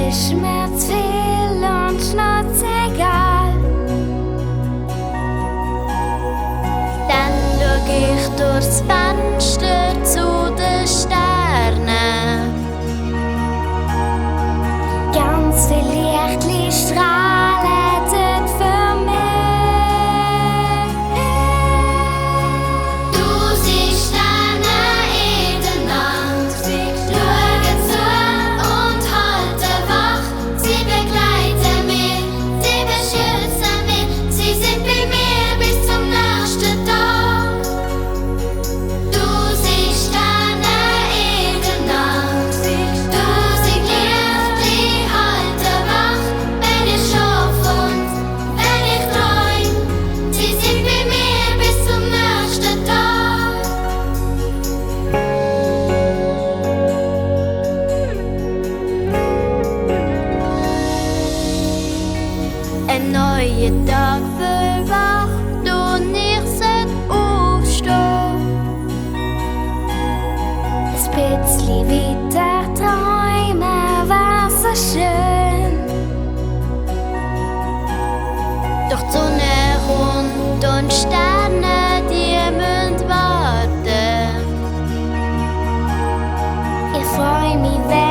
ist mir zu viel und schnurzegal. Dann schau ich durchs Fenster zu den Sternen. Ganz viel Lichtli strahlen dort für mich. Du siehst Sterne in der Nacht, schauen zu und halten wach. Sie begleiten mich, sie beschützen mich, sie sind bei mir bis zum nächsten Tag. Du siehst Sterne in der Nacht, tausend Lichtli halten wach. Wenn ich schlaf und wenn ich träum, sie sind bei mir bis zum nächsten Tag. Ein neuer Tag verwacht und ich sollte aufstehen. Ein bisschen weiter träumen war so schön. Doch die Sonne rund und Sterne, die müssen warten. Ich freu mich, wenn